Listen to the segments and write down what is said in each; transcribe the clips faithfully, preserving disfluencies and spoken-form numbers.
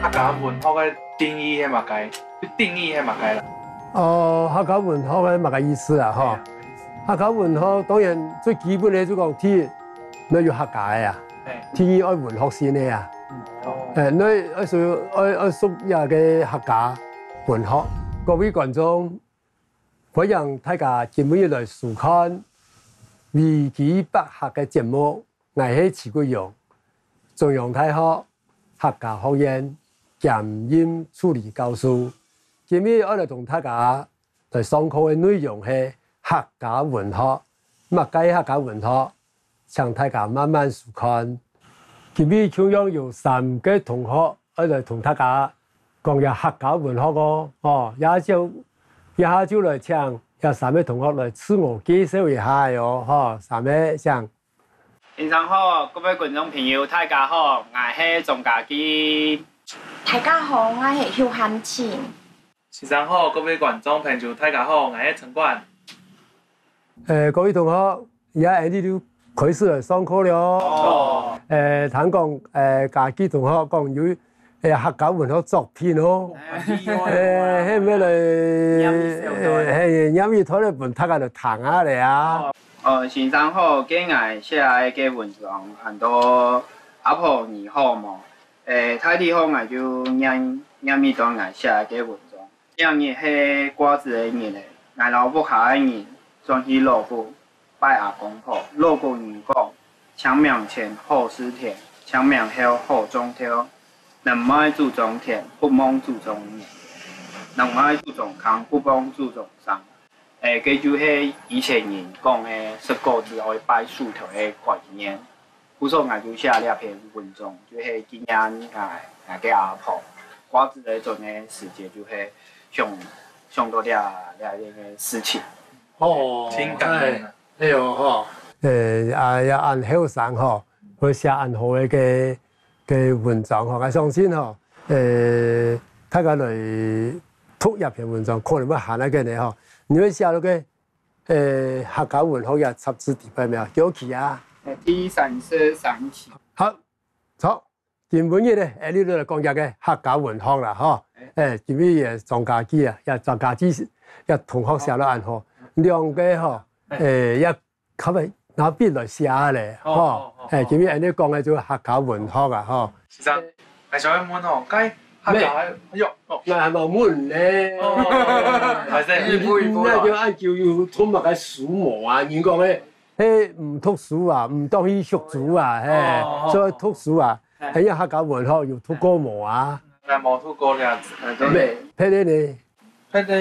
客家文學个定義係麼个？定義係麼个啦？哦，客家文學个麼个意思啊？吼，客家文學當然最基本个就講第一，愛有客家个啊，第二愛文學性个啊，誒，愛愛屬愛愛屬於个客家文學。各位觀眾，歡迎大家今晡日來收看維基百客个節目。 𠊎係徐貴陽，中央大學客家學院兼任助理教授。今日愛來同大家來上課个內容係客家文學。麼个客家文學？請大家慢慢收看。今日共樣有三個同學愛來同大家講這客家文學哦，哦，這下就這下就來請這三個同學來自我介紹一下哦，吼，三個請。 先生好，各位觀眾朋友，大家好，𠊎係張家基。大家好，𠊎係邱漢清。先生好，各位觀眾朋友，大家好，𠊎係陳冠。誒，各位同學，這下𠊎兜就開始來上課了哦。哦。誒，聽講，誒，家基同學講有，誒，客家文學作品哦。誒，係毋係來，誒，係，唸一段來分大家來聽下咧啊？ 哦，先生好，該𠊎寫个文章安到阿婆你好無？誒，大體好𠊎就唸唸一段𠊎寫个文章。這日係掛紙个日仔，𠊎摎屋下个人轉去老屋拜阿公婆。老古人講：清明前好食甜，清明後好種豆。能賣祖宗田，不忘祖宗人。能賣祖宗坑，不忘祖宗山。 誒，該就係以前人講个食果子愛拜樹頭个觀念。故所𠊎就寫這篇文章，就係紀念𠊎𠊎个阿婆。掛紙个陣个時節，就係想想到這這个事情。哦，真感人啊。哎喲吼，誒，啊，也恁後生吼，會寫恁好个个个文章吼，𠊎相信吼，誒，大家來讀這篇文章，可能會還愛个呢吼。你會寫到个，誒，客家文學這雜誌底背無？叫佢啊。誒，第三十三期。好，著。今晡日呢，誒，你來講這个客家文學啦，吼。誒，今晡日个張家基啊，也張家基也同學寫了恁好，兩個吼，誒，也 較會拿筆來寫咧，吼。哦，哦，哦，誒，今日恁樣講个就客家文學啊，吼。先生，𠊎想愛問吼，該客家个，哎喲，哦。𠊎還無問呢。哦，還係，你，你那就恁久有讀麼个書無啊？人講个，嘿，毋讀書啊，毋當去畜豬啊，嘿，哦，哦，哦。所以讀書啊，嘿。還有客家文學有讀過無啊？𠊎無讀過這樣子。誒，對。沒，別个呢？ 該个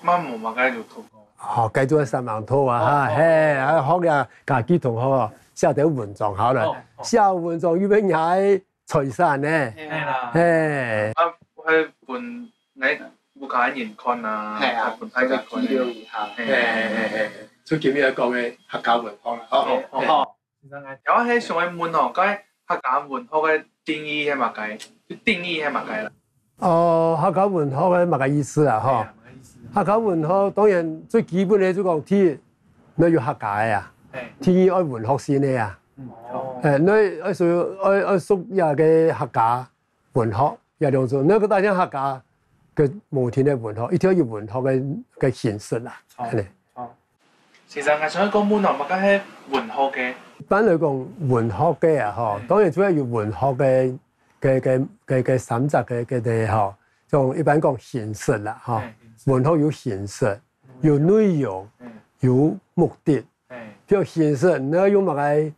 嘛無麼个有讀過。吼，該就係三行讀啊，哈，哦，哦，嘿，啊，學呀，家己同學哦，寫點文章好了，哦，哦。寫文章又愛䀴財產呢，係啦。嘿。啊，會分，來，屋下人看啊，係啊，分大家看。記錄一下。嘿，嘿，嘿，嘿。就今日講个客家文化啦，吼。哦，哦。嘿。 先生啊，𠊎係想愛問吼，該客家文學个定義係麼个？定義係麼个啦？哦，客家文學个麼个意思啊？吼，係啊，麼个意思啊？客家文學當然最基本个就講第一，愛有客家个啊，係。第二愛文學性个啊，嗯，哦。誒，愛愛屬愛愛屬於个客家 文學，也兩種。那個大家客家个無定个文學，一定要有文學个个形式啦，哦，恁呢。哦。先生，𠊎想愛講問哦，麼个係文學个？一般來講，文學个啊，吼，嗯。當然主要有文學个个个个个三隻个个个吼，像一般講形式啦，吼，嗯，形式。文學有形式，有內容，嗯。有目的。 嘿。比如形式，你愛用麼个，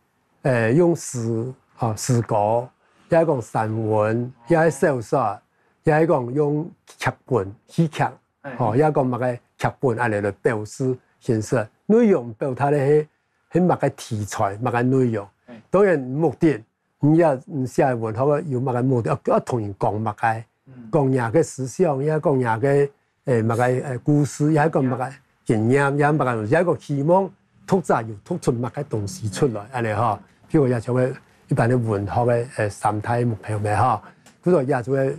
誒，用詩，吼，詩歌，也係講散文，也係小說，也係講用劇本、戲劇，嘿。吼，也係講麼个劇本恁呢來表示形式。內容表達个係係麼个題材、麼个內容。嘿。當然目的，你也你寫文學个有麼个目的，要要同人講麼个。 嗯。講若个思想，也講若个，誒，麼个，誒，故事，也講麼个經驗，也麼个東西，也講希望讀者有讀出麼个東西出來，恁呢吼。譬如也像个一般个文學个，誒，三大目標咩吼。故所也就个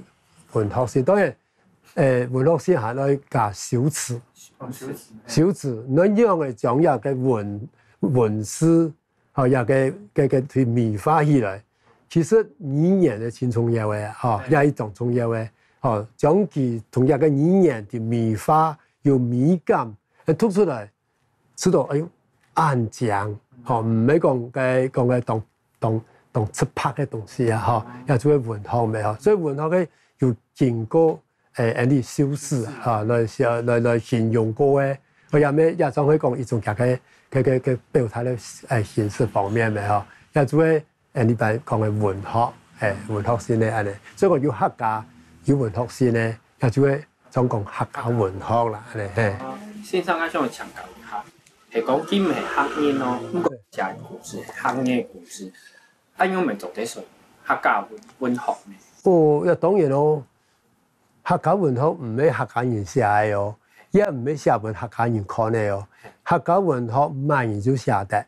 文學性，當然，誒，文學性還愛加修辭，修辭，恁樣个將這个文文字，吼，這个个个去美化起來。其實語言係盡重要个，吼，也係當重要个，吼，將佢同這个語言个美化有美感，誒，讀出來。 知道，哎喲，恁靚，吼，毋係講个講个當當當直白个東西啊，吼，也就係文學咩，吼，所以文學个有經過誒，恁樣修飾啊，來寫來來形容過个，或者咩也總會講一種佢个个个个表達个誒形式方面个吼，也就係誒，你白講个文學，誒，文學性个恁樣，所以講有客家有文學性个，也就係 總講客家文學啦，恁樣嘿。先生，𠊎想請教一下，係講佢毋係客人哦，毋過寫个故事係客人个故事，恁樣毋係做得算客家文文學呢？哦，也當然咯，客家文學毋係客家人寫个哦，也毋係寫分客家人看个哦，客家文學麼人就寫得。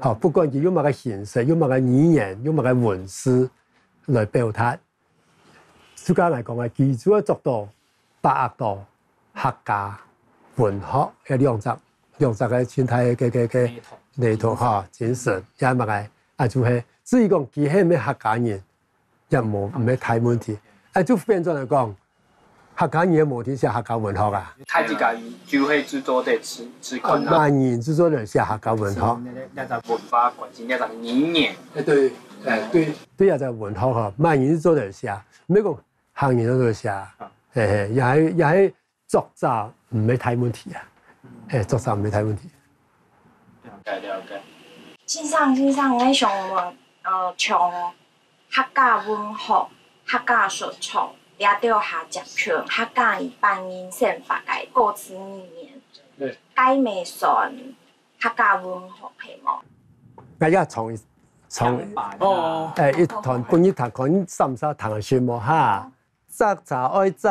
吼，不管佢用麼个形式，用麼个語言，用麼个文字來表達，就像𠊎講个，佢就愛做到把握到客家文學个兩隻兩隻个生態个个个內涵吼，精神，也麼个，啊，就係至於講佢係毋係客家人， 也無毋係大問題。哎，就變轉來講，客家人無定寫客家文學啊。大自家就係製作得自自看啊。麼人製作得寫客家文學？這隻文化關係，這隻語言。哎，對，哎，對，對，這隻文學吼，麼人製作得寫，毋係講客人製作得寫，嘿嘿，也係也係作者毋係大問題啊，哎，作者毋係大問題。了解了解。先生先生，𠊎想問，呃，像 客家文學、客家說唱，這兜下接近客家人本人生活个歌詞語言，該乜算客家文學係無？𠊎也唱一唱，哦，誒，一段分你聽，看你識毋識聽得識無哈？摘茶愛摘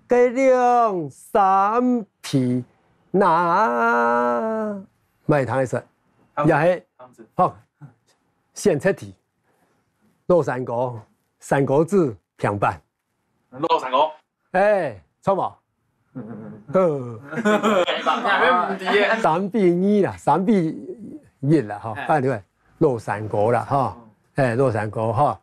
个兩三皮那，乜聽得識，也係，好。 選擇題，老山歌，山歌子，平板。老山歌。哎，著無？好。三比二啦，三比一啦，吼，哎，對，老山歌啦，吼，哎，老山歌，吼。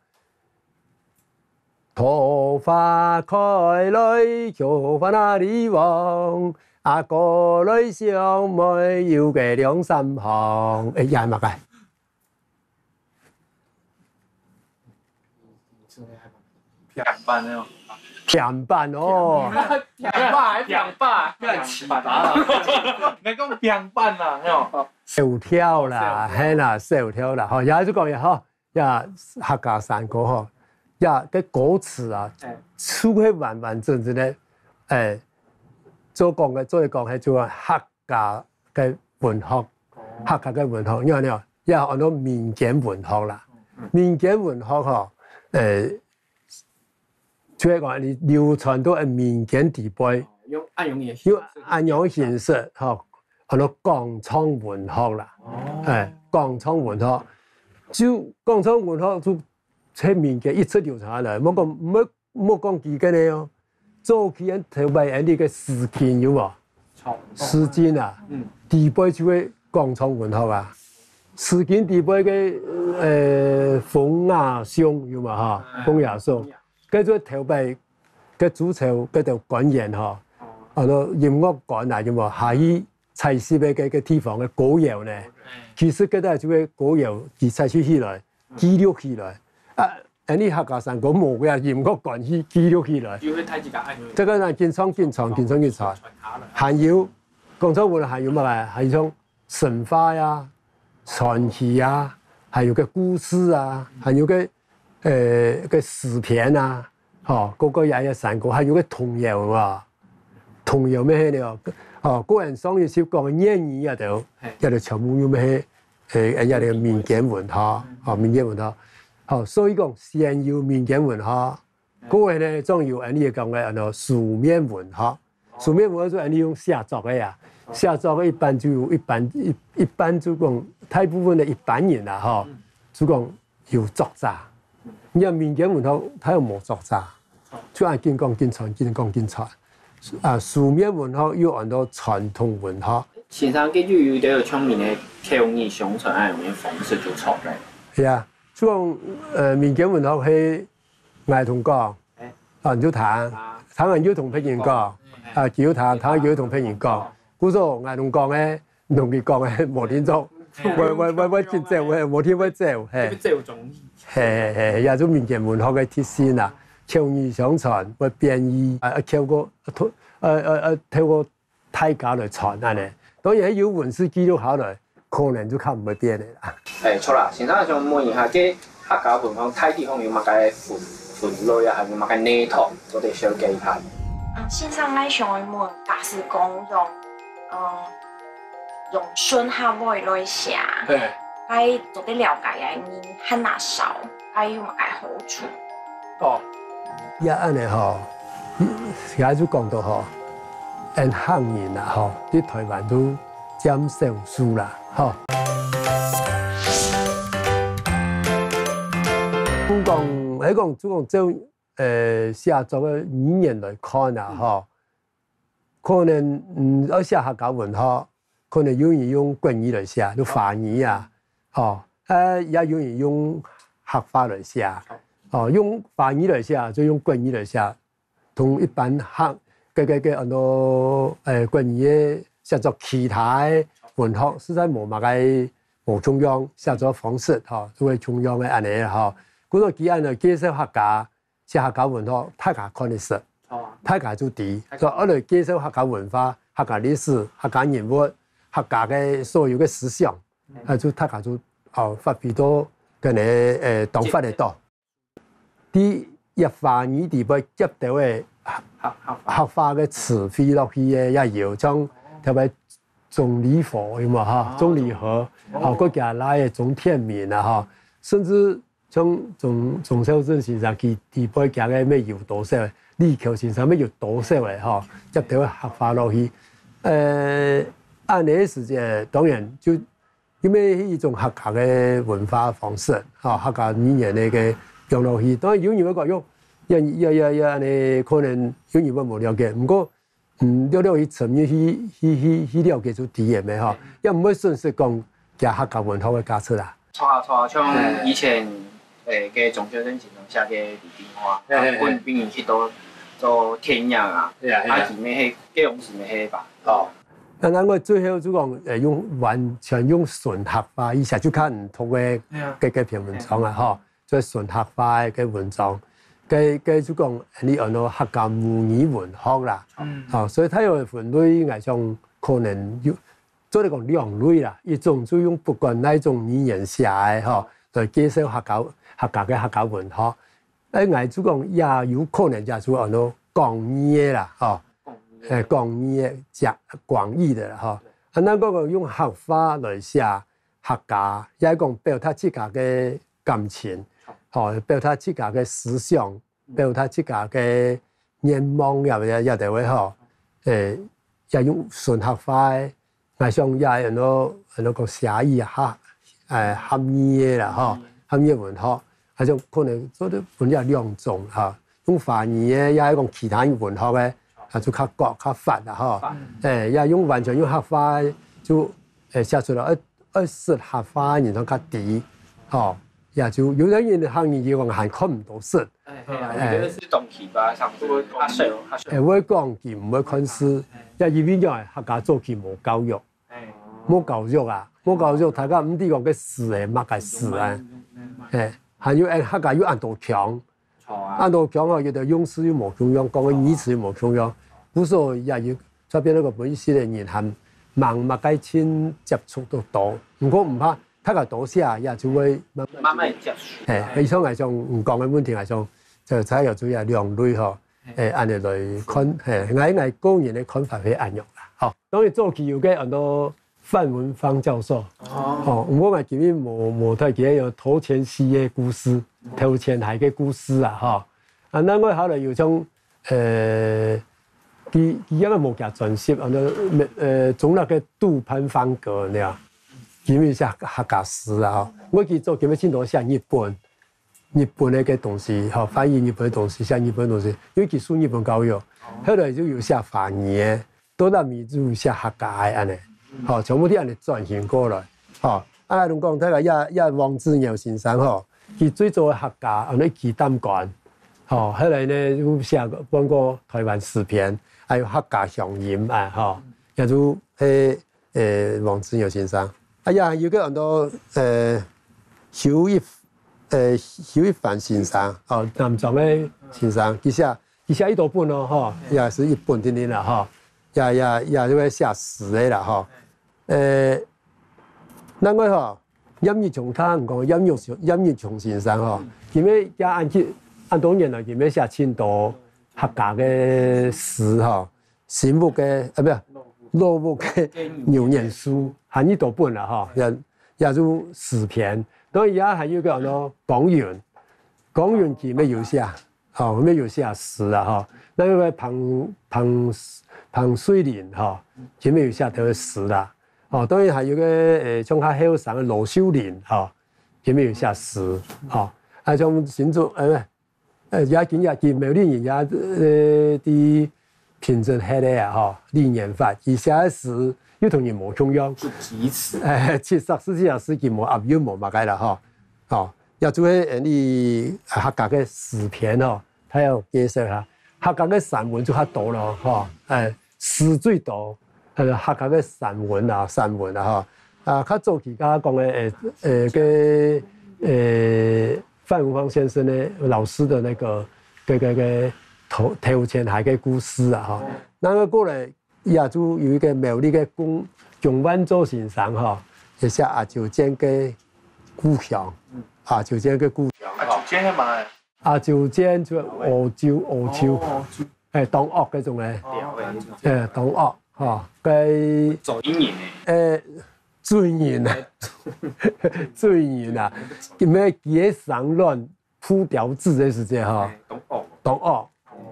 桃花開來，桃花哪裡旺？阿哥來相會，有個兩三行。哎，也係麼个？平板哦。平板哦。平板還平板？平板啊。你講平板啊，喲。小調啦，小調。係啦，小調啦，吼，也係講个吼。 呀，客家山歌吼，呀，个歌詞啊，就係完完整整个，誒，做講个，做講个就客家个文學，客家个文學，你看呢，也安到民間文學啦。民間文學吼，誒，就係講你流傳到民間地位，用恁樣个形式，用恁樣个形式吼，安到講唱文學啦，誒，講唱文學。 就講唱文學就在民間一直流傳下來，莫講莫莫講佢个呢哦，早期人頭擺人个詩經有無？詩經啊，底背就係講唱文學啊。詩經底背个呃風雅頌有無哈？風雅頌，該就頭擺个主唱該兜官員哈，安到音樂官啊有無？下去 採集个个个地方个歌謠呢，其實該兜就係歌謠，佢採集起來，記錄起來。啊，恁呢客家山歌無个音樂官去記錄起來。就會大自家恁樣。這個呢，緊傳緊傳緊傳緊傳，還有講唱文還有麼个？還有像神話呀、傳奇呀，還有个故事啊，還有个 呃，个詩篇啊，吼，各个也个山歌，還有个童謠啊，童謠乜係了，哦，古人上一集講个諺語也都，也都全部有乜係，呃，也个民間文學，哦，民間文學，好，所以講先有民間文學，過後呢，正有恁呢講个安到書面文學，書面文學就恁呢用寫作个啊，寫作个一般就有一般一一般就講大部分个一般人啦，吼，就講 有作者。你看民間文學，佢有無作者？就恁緊講緊傳，緊講緊傳。啊，書面文學又安到傳統文學。先生，佢就有兜有像你个口耳相傳恁樣个方式就出來。係啊，就講，呃，民間文學係𠊎同講，啊，你就聽，聽完又同別人講，啊，佢又聽，聽完又同別人講。故所𠊎同講个，同佢講个，無定著，會會會會緊走，會無定會走，係。走中意。係係係，也就民間文學个特性啊，口耳相傳，會變異，啊，透過，呃呃呃，透過大家來傳恁呢。當然，有文字記錄下來，可能就較毋會變个啦。欸，著啦，先生想問一下，這客家文學大體上有麼个分分類啊，還有麼个系統，做得紹介一下？嗯，先生，𠊎想愛問，假使講用，嗯，用順客話來寫，係。該做得了解个人較哪少，該有麼个好處？哦，也恁呢吼，也就講到吼，𠊎客人啊吼，在台灣都佔少數啦，吼。講，係講，就講這種，呃，寫作个語言來看啊，吼，可能，嗯，愛寫客家文學，可能有人用國語來寫，用華語啊，吼，啊，也有人用客話來寫，吼，用華語來寫，就用國語來寫，同一般客，个个个安到，呃，國語个寫作其他个文學，實在無麼个無共樣寫作方式，吼，都係共樣个恁呢，吼。故所既然呢，介紹客家， 寫客家文學，大家看得識，大家就知。所以愛來介紹客家文化、客家歷史、客家人物、客家个所有个思想，啊，就大家就，哦，發揮到跟呢，呃，當發得到。在華語裡背接到个客話个詞彙落去个也有，像特別鍾理和有無哈？鍾理和，哦，佢个倈仔鍾添民啊哈，甚至 像鍾鍾肇政先生佢裡背佢个乜有多少个，李喬先生乜有多少个吼，接到个客話落去。呃，恁呢个時節，當然就因為係一種客家个文化方式，吼，客家語言个个用落去。當然有人會講用，也也也也恁呢，可能有人會無了解。毋過 嗯，略略去深入去去去去了解就知个咩吼，也毋會損失講佢客家文化个價值啦。著啊著啊，像以前，誒，个鍾肇政先生寫个李冰花，啊，分別人去到做電影啊，啊，佢乜係，該種係乜係吧？哦，那那我最後就講，誒，用完全用純客話，以前就看毋讀个，个个篇文章啊，吼。 做純客話个文章，个个就講你安到客家母語文學啦，吼，所以大約分類，𠊎想可能有，做得講兩類啦，一種就用不管哪種語言寫个吼，來介紹客家客家个客家文學，誒，𠊎就講也有可能也就安到廣義个啦，吼，誒，廣義个，講廣義个啦，吼，啊，那个講用客話來寫 客家，也係講表達自家个感情，吼，表達自家个思想，表達自家个願望，也也也得會吼，誒，也用純客話个，𠊎想也安到安到講寫意合，誒，合意个啦吼，合意个文學，啊，就可能做得分這兩種哈，用華語个，也係講其他文學个，啊，就較廣較闊啦吼，誒，也用完全用客話个，就誒寫出來，誒。 愛識客話个人通較知，吼，也就有兜人客語佢講還看毋到識。誒，係啊，有兜係當奇葩，像係較少較少。誒，會講佢毋會看字，也因為講客家早期無教育，無教育啊，無教育，大家毋知講个字係麼个字啊，誒，還有誒客家有恁多腔， 恁多腔吼，有兜用詞又無共樣，講个語詞又無共樣，故所也有，就變到講分一息个人還吂麼个親接觸到多。毋過毋怕，大家多寫也就會慢慢慢慢接觸。嘿，以上來講，你講个問題來講，就大約主要兩類吼，誒，恁呢來看，嘿，𠊎𠊎個人个看法係恁樣啦，吼。當然早期有个恁多 范文芳教授。哦，毋過𠊎今日無無帶佢个頭前溪个故事，頭前溪个故事啊，吼。啊，另外後來有像，呃，佢佢也無幾專心，啊，那呃，中立个杜潘芳格那樣，今日寫客家詩啊，吼。我佢做今日盡多寫日本，日本个个東西，吼，翻譯日本个東西，寫日本个東西，因為佢受日本教育，後來就有寫華語个，到落尾就寫客家个恁呢，吼，全部都恁呢轉型過來，吼。啊，同講，大家也也黃志耀先生吼，佢最早个客家，安到雞蛋糕，吼，後來呢又寫過半個台灣詩篇，還有客家鄉音啊，吼，也就係誒黃志耀先生。啊，也有个安到誒邱一誒邱一帆先生，哦，南庄个先生，佢寫佢寫一多本哦，吼，也係一本定定啦，吼，也也也就會寫詩个啦，吼。誒，另外吼，葉日松，他人講葉日松葉日松先生吼，佢也也恁去恁多年來，佢也寫盡多客家个詩吼，新屋个啊，毋係老屋个牛眼樹，還有一多本啦吼，也也就詩篇。當然也還有个安到江雲，江雲佢也有寫。 吼，也有寫詩啊，吼。該个彭彭彭瑞麟吼，佢也有寫條詩啦。吼，當然還有个誒，像較後生个羅秀玲吼，佢也有寫詩吼。啊，像新竹誒誒，也今也今苗栗人也誒，佇平鎮歇个啊吼，李年發，佢寫个詩又同人無共樣。就題詞。誒，七十、四十世紀無押韻無麼个啦吼。 吼，也就係誒，你客家个詩篇吼，佢有介紹下，客家个散文就較多咯，吼，誒，詩最多，呃，客家个散文啊，散文啊，吼，啊，較早期剛剛講个誒誒个誒范文芳先生呢，老師的那個个个个頭頭前還个故事啊，吼，那個過來 也就有一个苗栗个公蔣萬作先生吼，也寫阿周建个故鄉，阿周建个故鄉。阿周建係麼个？阿周建就係澳洲，澳洲，哦，就誒，當惡該種誒，哦，誒，當惡吼，該做藝人誒，誒，罪人啊，罪人啊，因為佢个生卵 孵鳥子个時節吼，當惡，當惡，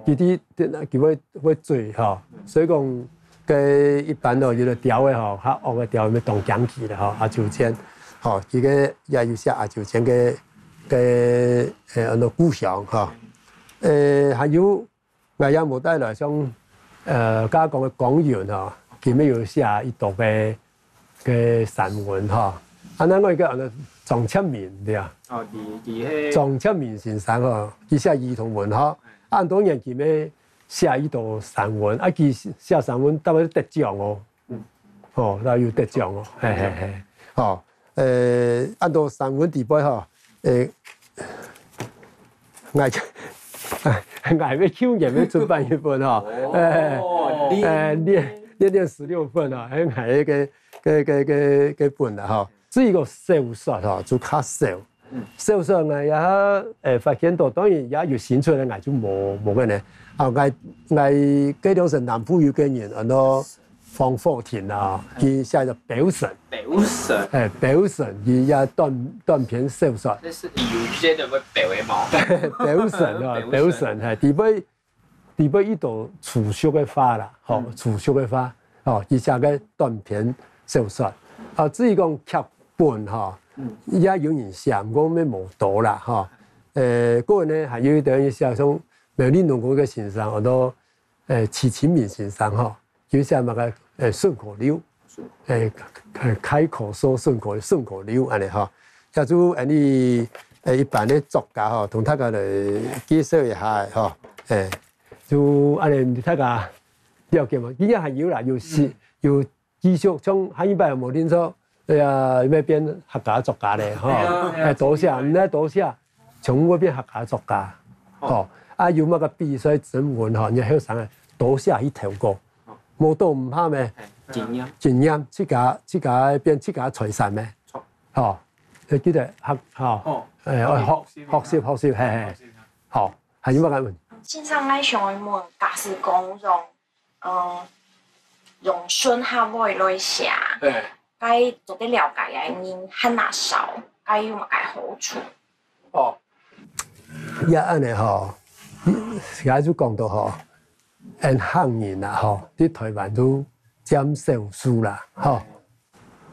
佢佢佢會會嘴吼，所以講，該一般咯，有个鳥仔吼，較惡个鳥仔，當驚佢啦吼，阿周建，吼，佢个也有寫阿周建个个誒，安到故鄉吼，誒，還有 𠊎也無帶來，像，呃，剛剛講个江雲吼，佢也有寫一多个个散文吼。啊，另外一个安到莊哲民，對啊。哦，佢佢係莊哲民先生吼，佢寫兒童文吼，啊，當然佢也寫一多散文，啊，佢寫散文大概得獎哦。 吼，也有得獎哦，嘿嘿嘿，吼，呃，安到散文底背吼，誒，𠊎𠊎愛舊年愛出版一本吼，誒，誒，練練練十六分啊，還有𠊎个个个个个本啦吼，這一个小說吼，就較少。 小說𠊎也誒發現到，當然也有新出个，𠊎就無無个呢。啊，𠊎𠊎該當時南部有个人，安到方火庭啊，佢寫个《表神》。《表神》。誒，《表神》佢也短短篇小說。這係有一些人會表个嘛。《表神》啊，《表神》，係，底背 底背一朵儲蓄个花啦，吼，儲蓄个花，吼，佢寫个短篇小說。啊，至於講劇本吼，也有人寫，毋過也無多啦，吼。誒，過呢，還有一个人寫像苗栗農工个先生，安到誒徐清明先生吼，有寫麼个誒順口溜， 誒，開口說順口順口溜恁呢吼。這就恁呢誒一般个作家吼，同大家來介紹一下吼。誒，就恁呢大家了解無？今日還有啦，有時有繼續，像下一擺無定著，哎呀，愛變客家作家咧吼。誒，多謝，毋使多謝，全部變客家作家。吼，啊有麼个比賽徵文吼，你後生啊，多謝去投稿。 無到毋怕咩？經驗。經驗，自家自家變自家財產咩？著。吼，愛記得學吼，哦，誒，愛學學習學習，嘿嘿，好，還有麼个問？先生，𠊎想愛問，假使講用，呃，用順客話來寫，嘿，該做得了解个人還較少，該有麼个好處？ 哦，也恁呢吼，也就講到吼，𫣆客人啊吼，在台灣都佔少數啦吼，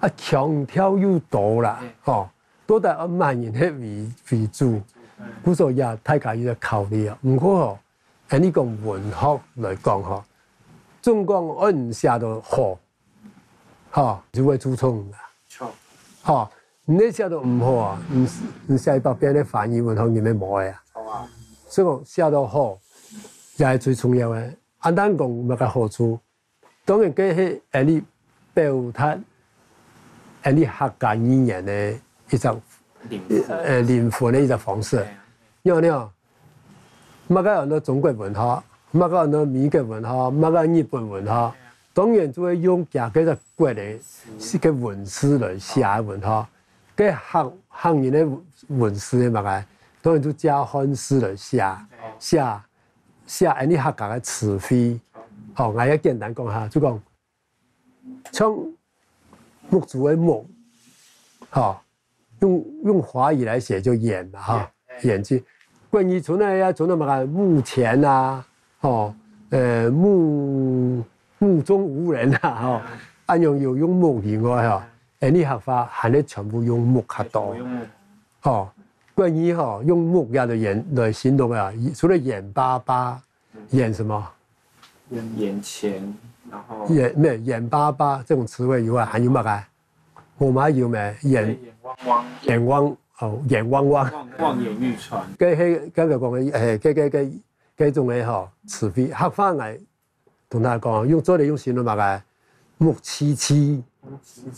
啊腔調又多啦吼，到底愛麼人係為為主？故所也大家有个考慮啊。毋過吼，恁呢講文學來講吼，總講愛你寫到好，吼，就會注重啦。吼，你寫到毋好啊，你你寫一百遍个華語文學，人也無愛啊。所以講寫到好，也係最重要个。恁單講麼个好處？ 當然，該係恁呢表達恁呢客家語言个一隻靈魂。呃，靈魂个一隻方式。仰般呢？麼个安到中國文學，麼个安到美國文學，麼个日本文學，當然就會用佢个國个，係个文字來寫文學。該客客人个文字个麼个，當然就借漢字來寫，寫寫恁呢客家个詞彙。吼，𠊎也簡單講下，就講 像目珠个目，吼，用用華語來寫就眼嘛，哈，眼睛。國語賰个也賰个麼个目前啊，吼，呃，目目中無人啊，吼，恁樣有用目以外，吼，恁呢客話還係全部用目較多。吼，國語吼用目也來形來形容啊，除了眼巴巴，眼什麼？眼前，然後眼沒有眼巴巴這種詞彙以外，還有麼个？我們還有沒？眼眼望望，眼望哦，眼望望，望望眼欲穿。該係剛才講个，誒，該該該該種个吼詞彙，客話來同大家講，用做得用形容麼个？目眞眞，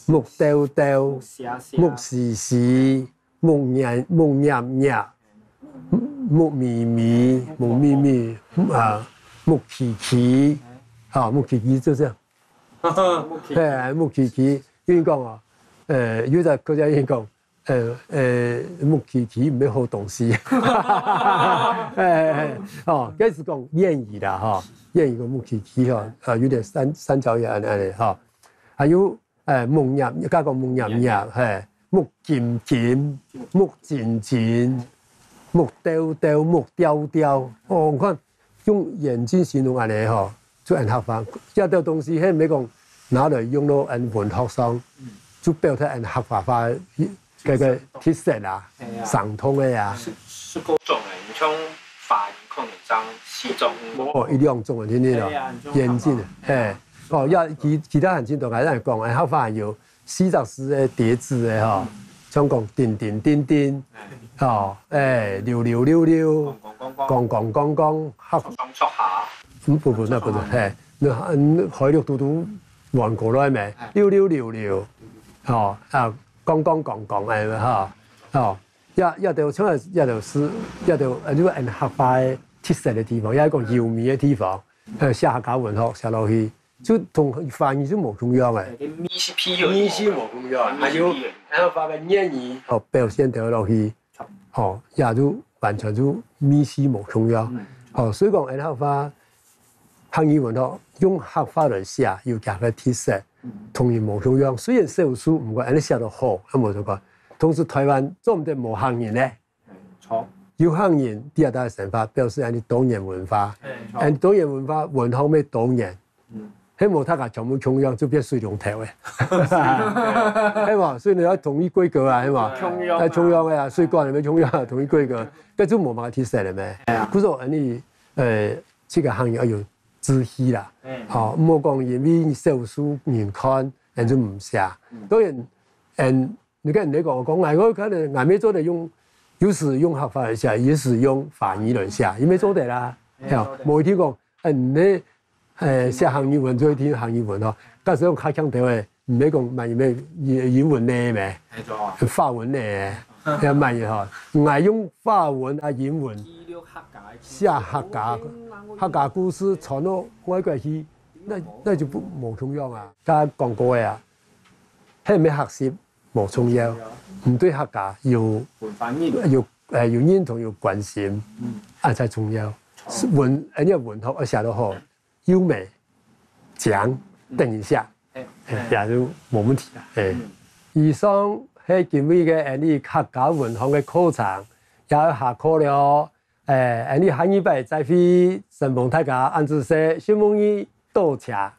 目兜兜，目斜斜，目絲絲，目捏目捏捏，目咪咪，目咪咪，啊，目奇奇，啊，目奇奇就這樣。嘿，目奇奇，因為講哦，呃，有隻客家人講，呃呃，目奇奇毋係好東西。哎哎哎，哦，該係講諺語啦哈，諺語講目奇奇哈，啊，有點三三角眼恁樣哈，還有 誒，目睨，該講目睨睨，嘿，目金金，目晶晶，目兜兜，目吊吊。哦，你看，用眼睛形容恁樣吼，就恁客話。這兜東西，係毋係講拿來用到恁文學上，就表達恁客話話个个特色啊，生動个啊。係，係幾種誒，你像華語可能正四種。哦，一兩種啊，真个咯，眼睛，嘿。 哦，也其其他還真多，𠊎來講，誒，客話有四隻字个疊字个吼，像講叮叮叮叮，吼，誒，溜溜溜溜，講講講講，客，嗯，不不，那不是，嘿，那嗯，海陸嘟嘟換過來咩？溜溜溜溜，吼，啊，講講講講，誒，吼，吼。 也也就像也就係也就呃，就係客話个特色个地方，也係講優美个地方，呃，寫客家文學寫落去，就同華語就無共樣誒。味緒無共樣，還有客話个諺語，哦，表現得落去，哦，也就完全就味緒無共樣。哦，所以講客話 客語文學用客話來寫，有佢个特色，同人無共樣。雖然少數，毋過恁樣寫到好，也無相干。同時，臺灣做毋得無客人呢。有客人在這搭生活，表示恁樣多元文化。恁樣多元文化，文化乜多元。係無大家全部共樣，就變水龍頭誒。係無？所以你愛統一規格啊，係無？共樣啊。愛共樣个啊，水管乜共樣，統一規格，該就無麼个特色了咩？故所恁樣，呃， 這個客人愛有志氣啦。吼，毋好講因為少數人看，𠊎就毋寫。當然，嗯，你看你講，講𠊎，𠊎可能𠊎乜做得用，有時用客話來寫，有時用華語來寫，也乜做得啦。係啊，無一定講，誒，你，誒，寫客語文就一定客語文吼。假使用較強調个，毋係講滿語英文呢咩？法文呢？ 也滿意吼。𠊎用法文啊、英文寫客家客家故事傳到外國去，那那就不無共樣啊。剛剛講過个啊，係毋係學習無重要，毋對客家有文化認同，有誒有認同有關心，嗯，啊才重要。文，人家文學愛寫到好， 優美、靚，等一下，誒，也就無問題啦。誒，以上係今晡日个𠊎俚客家文化个課程，也愛下課了哦。誒，𠊎俚下禮拜再會，承蒙大家，恁仔細，承蒙你，多謝。